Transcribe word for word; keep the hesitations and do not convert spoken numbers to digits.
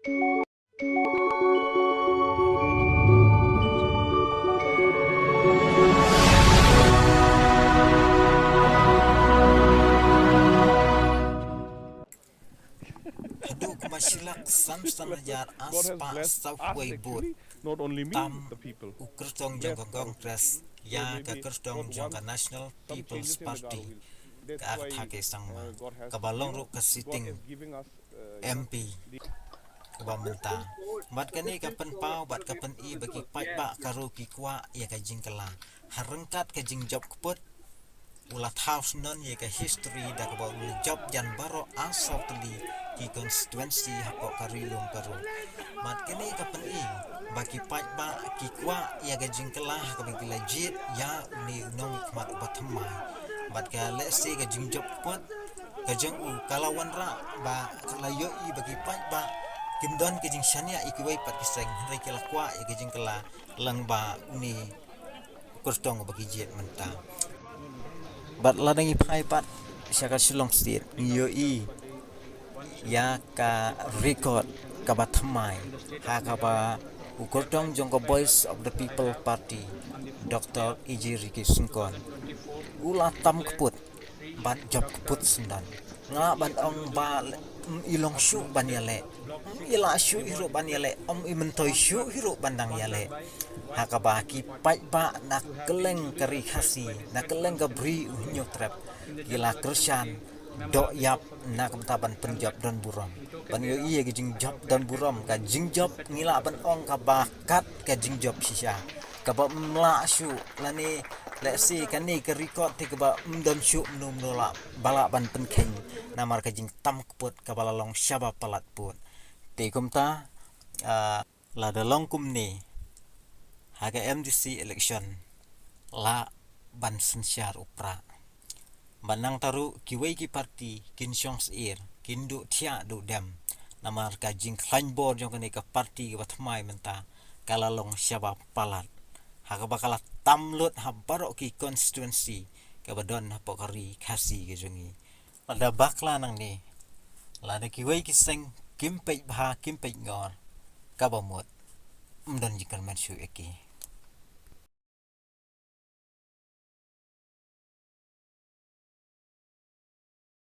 Haduh kumba shi lak san spah hajar ar spah saw wei vote tam u kyrtong jong ka Congress ïa ka kyrtong jong ka National People's Party, ka Act Khadkhiat Sangma, kaba long ruh ka sitting M P kaba mynta. Bad kane ka pynpaw bad ka pyni ba ki paidbah ka ruh ki kwah ïa ka jingkylla ha ryngkat ka jingjop kput. U la thaw syndon ïa ka history da kaba u la jop jan baroh ar saw tylli ki constituency hapoh ka Ri Lum Garo. Bad kane ka pyni ba ki paidbah ki kwah ïa ka jingkylla ha kaba ki la jied ïa une u nongmihkhmat uba thymmai. Bad ka lehse ka jingjop kput ka jong u ka la wanrah ba ka la ïohi ba ki paidbah kim don ka jingshaniah ïa kiwei pat ki seng, hynrei ki la kwah ïa ka jingkylla lyngba une u kyrtong ba ki jied mynta. Bad lada ngi phai pat sha ka Shillong State, ngi ïohi ïa ka record kaba thymmai ha kaba u kyrtong jong ka Voice of the People Party, Doctor A J Ricky Syngkon, u la tam kput bad jop kput syndon. Nga ban ong ba, mm, i long shuh ban ïaleh, mm, i lah shuh hi ruh ban ïaleh, mm, i myntoi shuh hi ruh ban dang ïaleh. Ha kaba ki paidbah na kylleng ka Ri Khasi, na kylleng ka Bri U Hynñiewtrep, ki la kyrshan doh ïap na ka bynta ban pynjop don burom. Ban ïohi ïa ka jingjop don burom, ka jingjop ngi lah ban ong kaba kat ka jingjop shisha, kaba ym lah shuh, lane lehse kane ka record te kaba ym don shuh mano mano lah ba lah ban pynkheiñ namar ka jingtam kput kaba la long shaba palat put. Te kumta, ah, lada long kumne ha ka M D C election lah ban synshar u prah. Bad nangta ruh kiwei ki party kin shong syier, kin duh thiah duh dem namar ka jingkhlaiñ bor jong kane ka party kaba thymmai mynta ka la long shaba palat, ha kaba ka la tam lut ha baroh ki constituency kaba don hapoh ka Ri Khasi ka jong ngi. Lada bakla nangne, lada kiwei ki seng kim peit bha kim peit ngor, kaba mut ym don jingkyrmen shuh ïa ki.